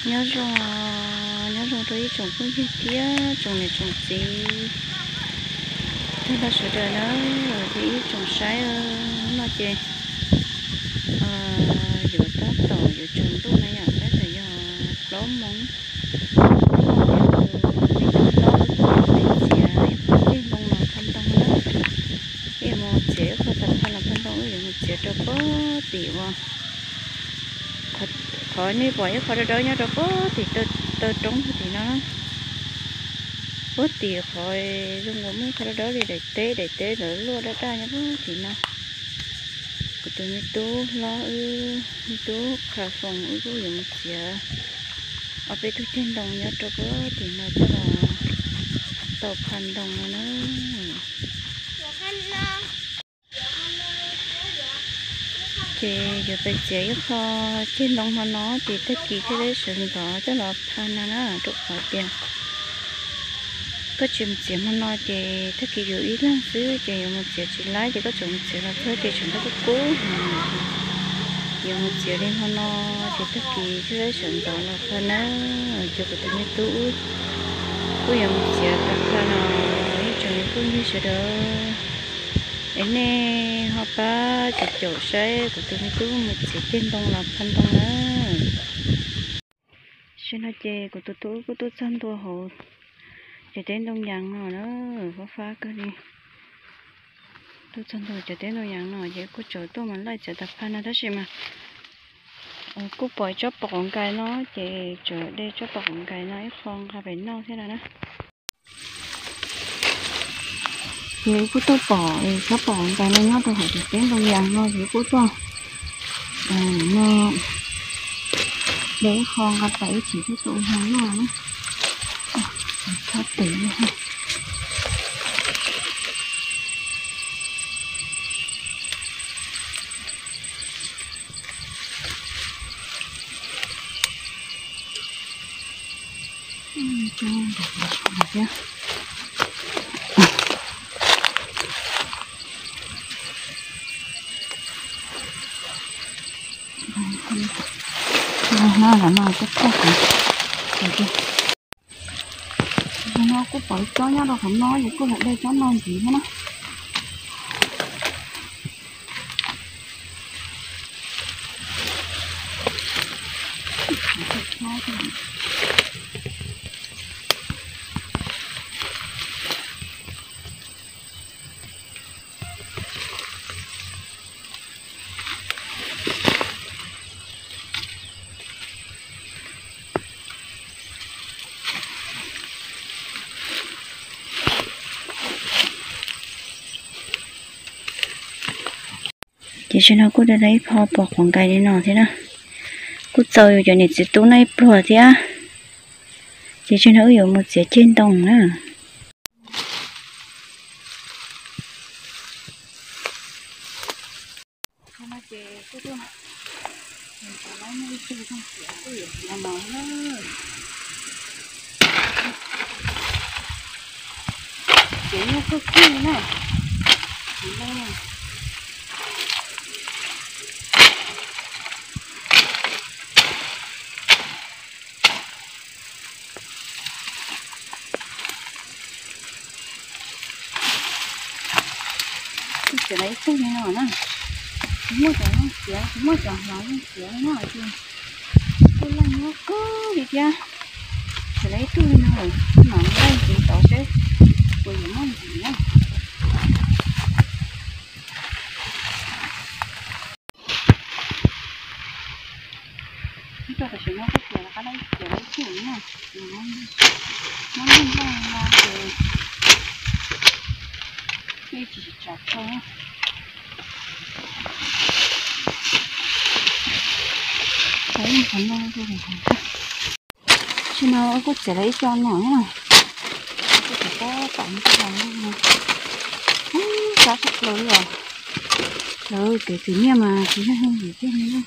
Nyob zoo, nyob zoo rau ib tsoom phooj ywg thiab tsoom niam tsoom txiv tag nrho sawv daws na, thiab ib tsoom saib. Hnub no ces yuav tab tom yuav tsaus ntuj na yom, tab tom yog plaub moos. Hnub no ces kuv tus me tub hlob wb kuj yuav pais txiav ib qho ceg ntoo los pha ntoo na. Wb yuav mus txiav ib qho tas phaj los pha ntoo, wb yuav mus txiav rau pob tim uas qhov nej pom ib qho dawb dawb nyob rau pob tim taw roob tim no, pob tim qhov zoo nkaus muaj ib qho dawb dawb li daim teb, daim teb ntawd luaj daj daj nyob pob tim no. Kuv tus me tub hlob wb, me tub Qha Foom wb kuj yuav mus txiav ob peb tug ceg ntoo nyob rau pob tim no coj los tau pha ntoo no na. Ces yuav pais txiav ib qho ceg ntoo hmo no ces tag kis thiaj li sawv ntxov coj los pha no na, rau qhov tias koj tsis mus txiav hmo no ces tag kis yus ib leeg xwb ces yuav mus txiav tsis laib, ces koj tseem mus txiav los txog ces tseem nrog kub kub. Yuav mus txiav li hmo no ces tag kis thiaj li sawv ntxov los pha na. Ces kuv tus me tub kuj yuav mus txiav tas pha no, ib tsoom phooj ywg sawv daws, es nej ho pab caum caum saib kuv tus me tub mus txiav ceg ntoo los pha ntoo na. Tam sim no ces kuv tus tub kuj tuaj txog ntua hauv cov teb ntoo yas no na, fab fab kawg li. Tuaj txog ntua cov teb ntoo yas no ces kuj tseem tuaj mus laij txiav tas pha no tab sis mas kuj pom ib tsob pom quav nkais no ces tseem de tsob pom quav nkais no ib qho nqa pem noj thiab no na. Ces kuj tuaj pom tsob pom quav nkais no nyob rau hauv cov teb ntoo yas no ces kuj tuaj no de ib qho nqa pem ib chim thiab tuaj ua hmo noj na. Txhob pem li. No, no, no, no kuj pom tsob nyob rau qhov no ces kuj lam de tsob no ntxiv thiab na. Ces tam sim no kuj de tau ib qho pom quav nkais li no thiab na. Kuj txaus yus cov niam txiv tub no ib pluag thiab. Ces tam sim no wb yuav mus txiav ceg ntoo na. Ces nyuaj kawg kiag li na. Txiav lawv ib tug li no na, tsis muaj cov no txiav, tsis muaj cov hlov no txiav no ces kuj leej nyuaj kawg li thiab. Txiav lawv ib tug li no lawm, mam leej ntxiv tod seb puas yuav muaj ntxiv na. Ib tug tam sim no kuj txiav lawv qab lawv txiav lawv ib tug na, ces muab nplooj no ces ib tsis tsis tsav dhau na. Qhov no, tam sim no kuj txiav lawv ib co no na. Kuj txiav tab tom ntej los no, txav tshaj plaws li os. Lawv kev khwv nyiaj mas tsis yog yooj yim kiag li na.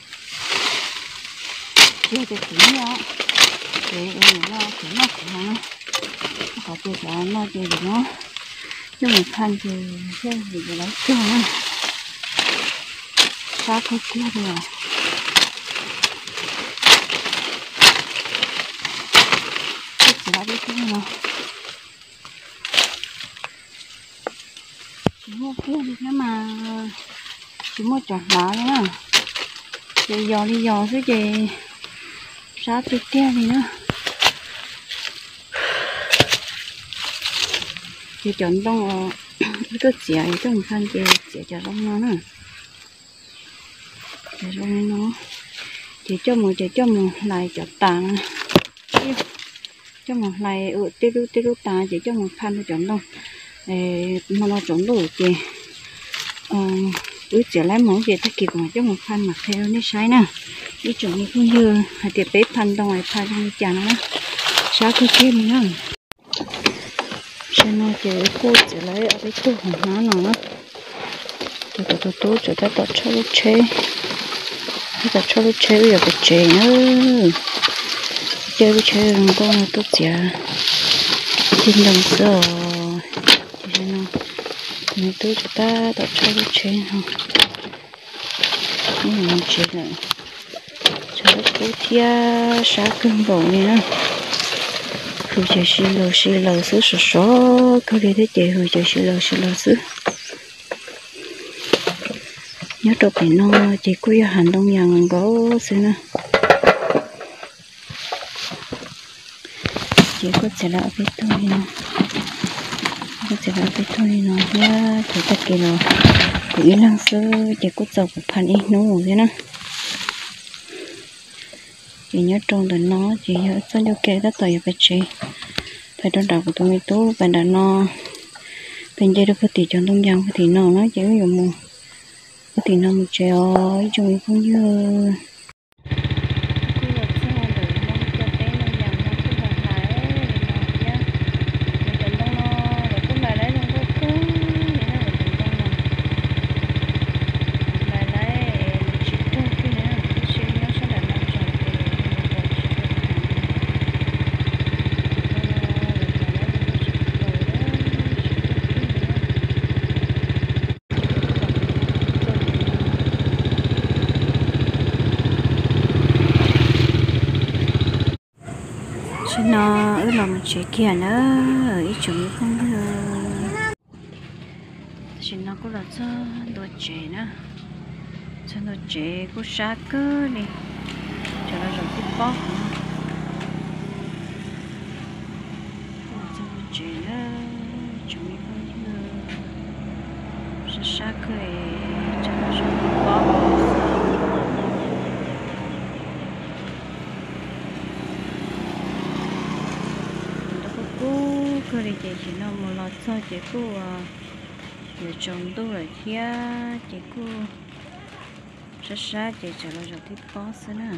Tsis yog tias khwv nyiaj, kev ua no kev noj kev haus na. Qhov tias cov no ces lawv muab coj mus pha ces thiaj li yuav lawv cog na. Sab kawg kiag li os. Tsis muaj kiag li thiab mas, tsis muaj cov hlav li na. Ces yos li yos xwb ces sab tiag tiag li na. Ces cov ntoo wb tuaj txiav, coj mus phaj ces txiav cov zoo no na. Cov zoo li no, ces coj mus ces coj mus hlais cov tas na. Coj mus hlais ua tej lub tej lub tas ces coj mus phaj rau cov ntoo. Hmo no tsaus ntuj ces wb txiav laib mus ces tag kis kuv mam coj mus phaj mam qhia rau nej saib na. Ib tsoom me phooj ywg, hais tias peb phaj ntoo es phaj zoo li cas no na, sab kawg kiag li na. Tam sim no ces wb kuj txiav laib ob peb tug hauv hnab no na. Ces kuv tus tub tseem tab tom tshoj lub tsheb, tab tom tshoj lub tsheb wb yuav pem tsev na. Caij lub tsheb zoo nkauj no tuaj txiav ceg ntoo xwb os. Ces no tus me tub tseem tab tom tshoj lub tsheb no, wb mus tsev lawm. Tshav kub thiab sab kawg nkaus li na. Hws ces si laws si laws xwb, sov sov kawg li thiab ces hws ces si laws si laws xwb. Nyob rau pem no ces kuj yog hav ntoo yas nkaus xwb na. Ces kuj txiav lawm ob peb tug li no, kuj txiav lawm ob peb tug li no thiab ces tag kis los kuv ib leeg xwb ces kuj txaus kuv phaj ib hnub thiab na. Ces nyob rau ntawm no ces yog txoj ncauj ke tab tom yuav pem tsev. Pem rau nram kuv tus me tub pem nram no, pem nce rau puag tim cov ntoo yas puag tim no na ces wb yuav mus puag tim no mus tsev os ib tsoom me phooj ywg. Kuj los txog ntawm no, cov teb ntoo yas no kuj los hlais li no thiab. Lawv cov ntoo no lawv kuj hlais laib zoo nkauj kawg li na, lawv cov ntoo no hlais laib nws tsis raug kiag li na, tab sis nyob sab nram no tseem ces nws tsis raug kiag li. Ntoo no lawv hlais laib zoo nkauj tsis raug, tsis raug kiag li na. Tam sim no wb los mus tsev kiag na, ib tsoom me phooj ywg. Tam sim no kuj los txog ntua tsev na, txog ntua tsev kuj sab kawg li, tsam los zaum tib pob. Kuj los txog ntua tsev na, tsoom me phooj ywg, sab sab kawg li, tsam los zaum tib pob. Ntuj kub kub kawg li ces tam sim no mus los txog ces kuj yuav tsaus ntuj lawm thiab ces kuj sab sab ces tsam los zaum tib pob xwb na.